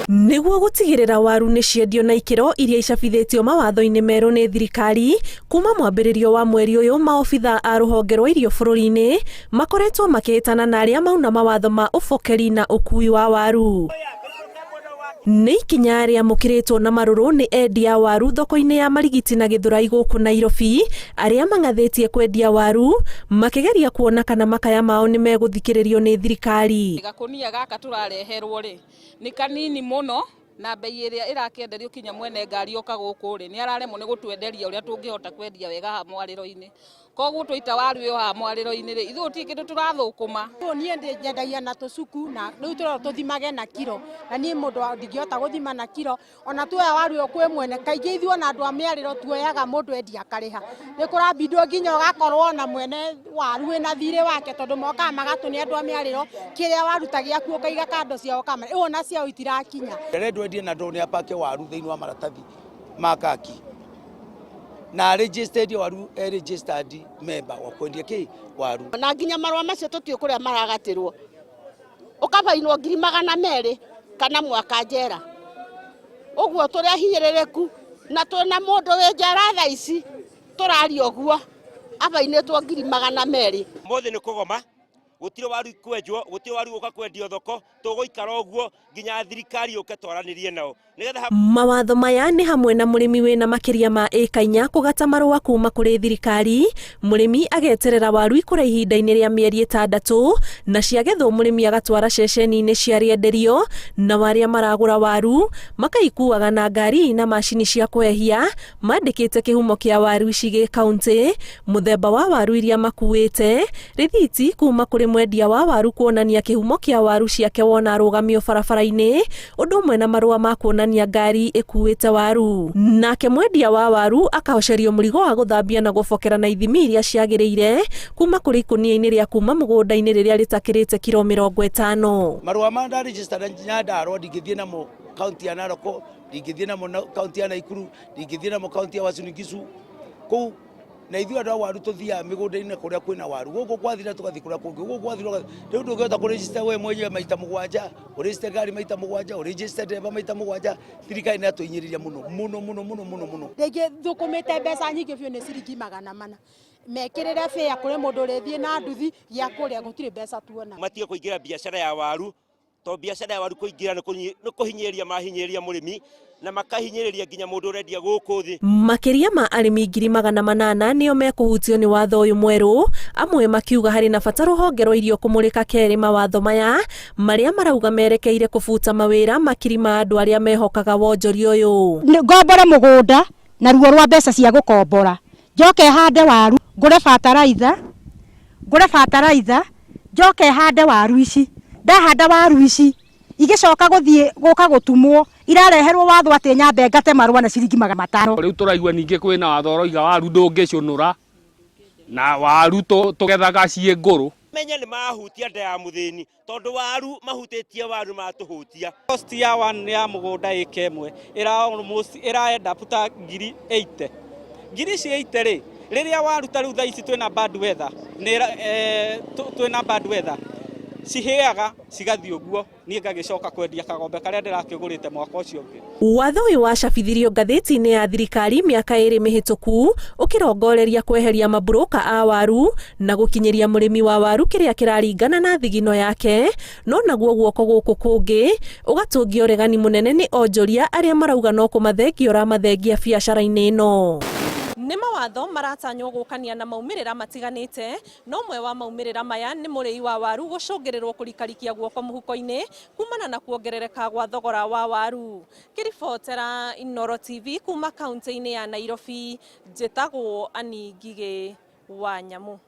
Nĩguo gũtigĩrĩra waru nĩ ciendio na ikĩro iria icabithĩtio mawatho-inĩ merũ nĩ thirikari, kuma mwambĩrĩrio wa mweri ũyũ maobithaa a rũhonge rwa irio bũrũri-inĩ makoretwo makĩhĩtana na arĩa mauna mawatho ma ũbokeri na ũkui wa waru. Nĩ ikinya rĩamũkĩrĩtwo na marũrũ nĩ endia a waru thoko-inĩ ya Marigiti na Gĩthũrai gũkũ Nairobi, arĩa mang'athĩtie kwendia waru makĩgeria kuona kana makaya mao nĩ megũthikĩrĩrio nĩ thirikari. Gakũnia gaka tũrareherwo rĩ, nĩ kanini mũno na mbei ĩrĩa ĩrakĩenderio kinya mwene ngari oka gũkũ rĩ, nĩ araremwo nĩ gũtwenderia ũrĩa tũngĩhota kwendia wega haha mwarĩro-inĩ. Koguo twaita waru ĩyo haha mwarĩro-inĩ rĩ, ithuĩ gũtirĩ kĩndũ tũrathũkũma. Niĩ nyendagia na tũcuku na rĩu tũrerwo tũthimage na kiro na niĩ mũndũ ndingĩhota gũthima na kiro ona tuoya waru ĩyo kwĩ mwene kaingĩ ithuĩ ona andũ a mĩarĩro tuoyaga mũndũ endia akarĩha nĩ kũrabindwo nginya ũgakorwo na mwene waru wĩna thirĩ wake tondũ mokaga magatũne andũ a mĩarĩro kĩrĩa waruta gĩaku ũkaiga kando ciao kama rĩu ona ciao itirakinya. Ndĩrendwo endie na ndoo nĩ apake waru thĩinĩ wa maratathi ma kaki na registered waru e registered member wa kwendia kĩ waru. Na nginya marũa macio tũtiũ kũrĩa maragatĩrwo ũkabainwo 200,000 kana mwaka njera. Ũguo tũrĩ ahinyĩrĩrĩku na twĩna mũndũ wĩ njera thaa ici tũraria ũguo abainĩtwo 200,000. Mũthĩ nĩ kũgoma, gũtirĩ waru kwenjwo, gũtirĩ waru gũka kwendio thoko, tũgũikara ũguo nginya thirikari yũke twaranĩrie nao. Mawatho maya nĩ hamwe na mũrĩmi wĩna makĩria ma ĩka inya kũgata marũa kuma kũrĩ thirikari, mũrĩmi ageterera waru ikũre ihinda-inĩ rĩa mĩeri ĩtandatũ, na ciagethwo mũrĩmi agatwara ceceni-inĩ cia rĩenderio, nao arĩa maragũra waru makaikuaga na ngari na macini cia kũhehia mandĩkĩte kĩhumo kĩa waru ici gĩ kauntĩ, mũthemba wa waru iria makuĩte, rĩthiti kuma kũrĩ mwendia wa waru kuonania kĩhumo kĩa waru ciake wona arũgamio barabara-inĩ, ũndũ ũmwe na marũa ma kuonania ngari ĩkuĩte waru. Nake mwendia wa waru akahocerio mũrigo wa gũthambia na gũbokera na ithimi iria ciagĩrĩire kuma kũrĩ ikũnia-inĩ rĩa kuma mũgũnda-inĩ rĩrĩa rĩtakĩrĩte kiro 50. Marũa ma nda register na Nyandarua ndingĩthiĩ namo kaunti ya Narok, ndingĩthiĩ namo kaunti ya Naikuru, ndingĩthiĩ namo kaunti ya Uasin Gishu. Kũu na ithuĩ andũ a waru tũthiaga mĩgũnda-inĩ kũrĩa kwĩna waru, gũkũ gwathira tũgathiĩ kũrĩa kũngĩ, gũkũ gwathira ũgathiĩ. Rĩu ndũngĩhota kũ register we mwenyewe maita mũgwanja, ũ register ngari maita mũgwanja, ũ register ndereba maita mũgwanja, thirikari nĩ yatũhinyĩrĩria mũno mũno mũno mũno mũno mũno. Rĩngĩ thũkũmĩte mbeca nyingĩ biũ nĩ ciringi 400, mekĩrĩre bĩa kũrĩ mũndũ ũrĩthiĩ na nduthi gĩa kũrĩa gũtirĩ mbeca tuona. Matige kũingĩra biacara ya waru, tondũ biacara ya waru kũingĩra nĩ kũhinyĩrĩria mahinyĩrĩria mũrĩmi na makahinyĩrĩria nginya mũndũ ũrendia gũkũ thĩ. Makĩria ma arĩmi 800,000 nĩo mekũhutio nĩ watho ũyũ mwerũ, amwe makiuga harĩ na bata rũhonge rwa irio kũmũrĩka kerĩ mawatho maya marĩa marauga merekeire kũbuta mawĩra makiri ma andũ arĩa mehokaga wonjoria ũyũ. Ngombore mũgũnda na ruo rwa mbeca cia gũkombora, njoke hande waru, ngũre bataraitha, ngũre bataraitha, njoke hande waru ici, ndahanda waru ici igĩcoka gũthiĩ gũka gũtumwo irareherwo watho atĩ nyambe ngate marũa na ciringi 500. Rĩu tũraigua ningĩ kwĩna watho ũroiga waru ndũngĩcũnũra na waru tũgethaga ciĩ ngũrũ. Menye nĩ mahutia nda ya mũthĩni tondũ waru mahutĩtie waru matũhutia. Cost ya one ya mũgũnda ĩka ĩmwe ĩra almost ĩra end up ta 80,000. Ngiri ici 80 rĩ, rĩrĩa waruta rĩu thaa ici twĩna bad weather, nĩ twĩna bad weather, cihĩaga cigathiĩ ũguo, niĩ ngagĩcoka kwendia kagombe karĩa ndĩrakĩgũrĩte mwaka ũcio ũngĩ. Watho ũyũ wacabithirio ngathĩti-inĩ ya thirikari mĩaka ĩrĩ mĩhĩtũku ũkĩrongoreria kweheria maburũka a waru na gũkinyĩria mũrĩmi wa waru kĩrĩa kĩraringana na thigino yake, no naguo guoko gũkũ kũngĩ ũgatũngia ũregani mũnene nĩ onjoria arĩa marauga no kũmathengia ũramathengia biacara-inĩ ĩno. Nĩ mawatho maratanywo gũkania na maumĩrĩra matiganĩte, no ũmwe wa maumĩrĩra maya nĩ mũrĩi wa waru gũcũngĩrĩrwo kũrikarikia guoko mũhuko-inĩ kumana na kuongerereka gwa thogora wa waru. Ngĩribotera Inooro TV kuma kaunti-inĩ ya Nairobi, njĩtagwo Annie Ngigĩ wa Nyamu.